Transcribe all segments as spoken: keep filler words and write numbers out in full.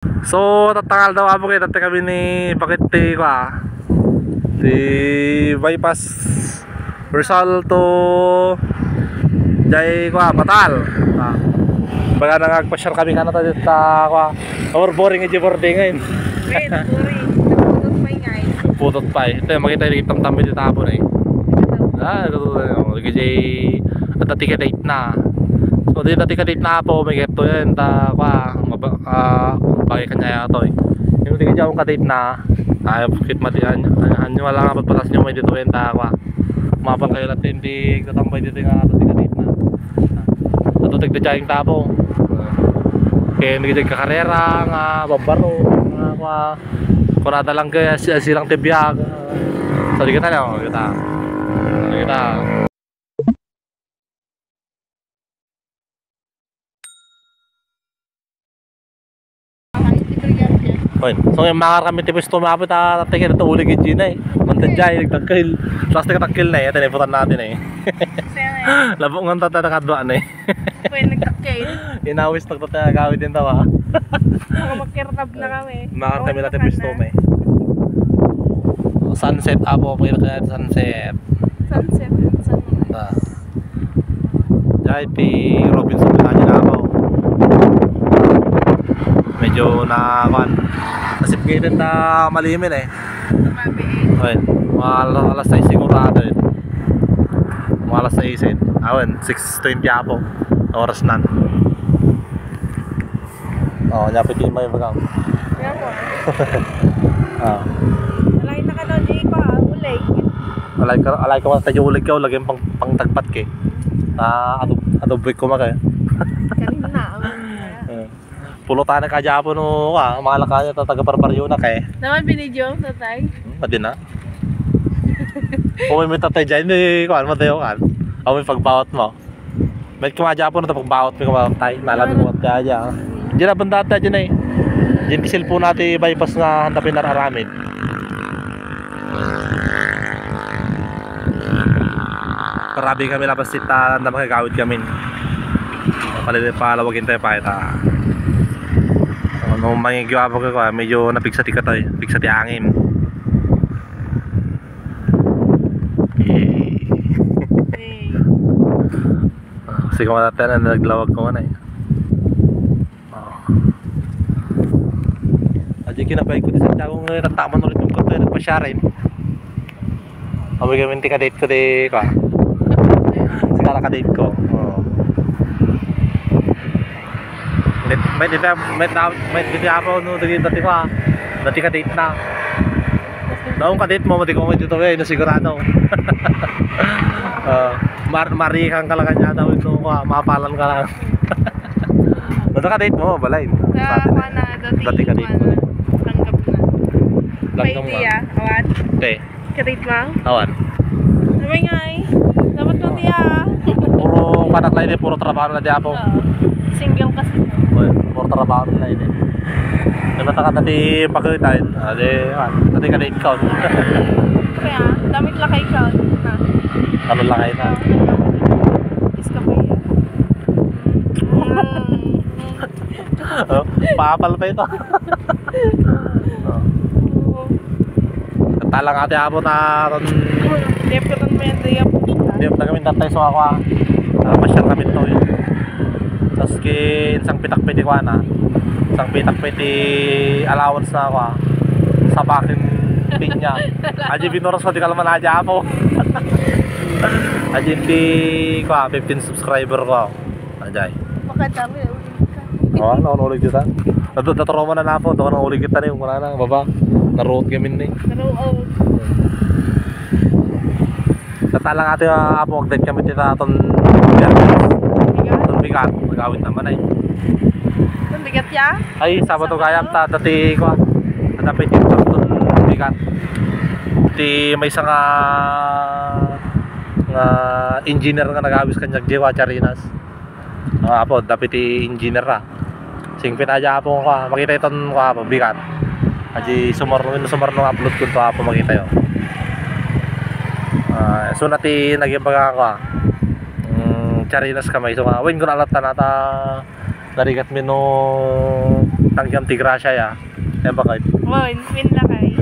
So, tatta nga aldaw, Apo, kay tatta kami ni bakit ti, kua, ti bypass Rizal to jay, kua, Batal. Ah. Baga na nga agpasyar kami kana ta dita, kua, or boring iti boarding ngayon. Wait, boring. Nagpudot pa ngay. Nagpudot pa eh. Ito yung makita yung tamtamay dito, Apo, na eh. Ah, ito, ito, ito. Kasi, at dati ka date na. So, di dati ka date na, Apo, may get to yan. Ta, kua, maba-, ah, bagay kanya yata eh. Yung di ka dyan ka date na. Ay, kit mati, an-, an-, anyo wala nga pagpatas nyo may dito yan, ta, kua. Mapang kayo lahat, hindi tatambay dito nga, dati ka date na. Ato, tigda dyan yung tapo. Kaya hindi ka karera, nga, babaro, nga, kua. Kunada lang kaya si-, silang tibiyag. So, di kita na, kita. Di kita. Oy, so yung mga kami tipis tumapit, ah, tingin ito ulig yung Gina eh. Mantadya, eh, nagtangkil. Plastic tangkil na eh, ito na iputan natin eh. Labo nga tata nakadwa na eh. Pwede nagtakil. Inawis na tata gawin din tawa. Mga makirtab na kami. Mga kami natin pisto may. Sunset, Apo, pwede kaya sunset. Sunset, sunset. Ah. Dahil ti Robinson na din ako. Medyo na, kwan, nasipgitan ta malimin eh. Tumabi eh. Ayun, mga alas, alas sais sigurado eh. Mga alas sais eh. Awan, six twenty, Apo. Oras nan. Oh, nyapit yung may bagang. Kaya mo. Ah. Alay na ka daw, Jay, ko, ah, ulay. Alay ka, alay ka, tayo ulig ka, lagi pang, pang tagpat ke. Ah, adob-, adobo ko maka. Kanina, ang Eh, pulutan ka dyapo no, ah, mga lakaya, ta-, taga Barbaryo na kay. Naman binidyo ang tatay? Hmm, pwede na. Kung may tatay dyan, eh, kuan mo tayo, kan? Ako may pagbawat mo. May kumadya po na pagbawat, may kumatay. Nalabi mo kaya dyan. Diyan na banda tayo dyan eh. Diyan ti cellphone natin bypass nga handa pinararamid. Parabi kami lapas sita, handa makagawid kami. Palili pa, lawagin tayo pa ita. Ano, mangigyo ako ko, medyo napigsa ti katoy, pigsa ti angin. Eh. Sige, mga tatay na naglawag ko man eh. Oh. Adi kinapay ko di sa tao nga tataman ulit yung katoy, nagpasyarin. Amoy kami ti kadate ko di, kwa. Sigara kadate ko. Oo. Met, met, met, met, met, met, ako, no, dati, dati ko, ah. Dati kadate na. Daon kadate mo, mati ko mo dito, eh, no, sigurado. Ah, mar-, marikan ka lang kanya daw ito, kwa, mapalan ka lang. Basta kadate mo, balay. Sa Sa atin, eh. Kuwan na, dati Dati kadate mo. Kuwan na. Tanggap na. Langgam May nga. Idea, awan. Te. Kadate mo? Awan. Sabay nga eh. Dapat mo tiya. Puro panak na ini, puro trabaho na di apo. Oo. Single kasi. Well, puro trabaho na ini. Ano ta ka dati pakita, eh? Ah, di, ah, dati ka date count. Kaya, damit lakay ka. Ha? Ano lakay na? Kiss ka pa iya. Oh, papal pa ito. Oh. Talang ate apo ta ron. Diyap ka ron, men, diyap. Diyap na kami tatay so ako, ah. Ah, masyal kami to, eh. Tas kin sang pitak piti ko, ana. Sang pitak piti allowance na ako, ah. Sa bakin pinya. Aji binuras ko di kalman aja apo. Aji ti ko, ah, fifteen subscriber ko. Ajay. Makadami, ulit ka. Oh, ano, ano ulit kita? Natu-, natrauma na na po. Doon ang ulit kita ni, wala na, baba. Naruot kami ni. Naruot. Tatalang ate, ah, apo, update kami tita ton bigat. Ton bigat, magawit naman ay. Ton bigat ya? Ay, Sabado Sabado? Gayam ta, dati ko. Dati pa iti ton bigat. Ti may nga, nga engineer nga nagawis kanyag di wa Charinas. Ah, apo, dapiti engineer, ah. Singpit aja apo ko, ah. Makita iton ko, apo, bigat. Aji sumarno, no sumarno upload ko to, apo, makita yo. Ah, so nati naging baga ko, ah. Mm, Charinas kami. So, ah, wen ko nalat tanata. Tarigat mi no tanggiam ti grasya ya. Yan ba kayo? Mo, in, in lakay.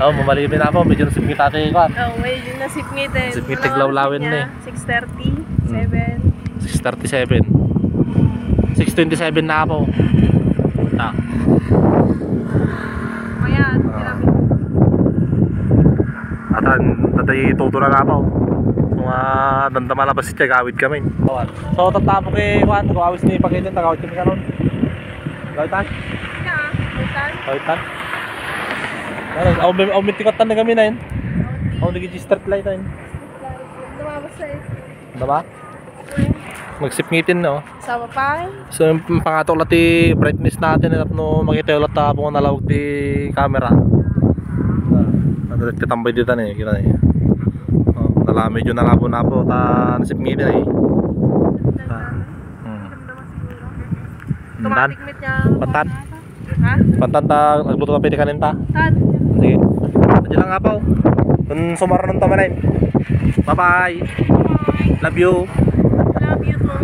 Oh, mamali mi na po. Medyo nasipngit ate, kwan. Oh, medyo nasipngit eh. Nasipngit, tiglawlawin ni. Six thirty, seven. Six thirty-seven. Six twenty-seven na po. Ah. Ayan, grabe. Atan, tatay tuto na na po. Mga dandama na ba si Tiagawid kami. So, tatapo kay, kwan, nagawis ni Pakitin, tagawid kami karon. Gawitan? Gawitan? Gawitan? Ano, aw, may, aw, may tikatan na kami na yun. Aw, naging street light na yun. Lumabas sa ito. Diba? Magsipngitin, no? Sa babae? So, yung pangato la ti brightness natin, eh, no, makita yung lata kung nalawag ti camera. Ah, nadalit katambay dito, eh, kita, eh. Oh, nala, medyo nalabo na po, ta, nasipngitin, eh. Ah. Hmm. Tumatikmit niya. Patan? Ha? Patan ta, nagluto ka pwede kanin ta? Tan. Sige. Diyan lang nga po. Kung sumarunan ta manin. Bye-bye. Love you. Love you too.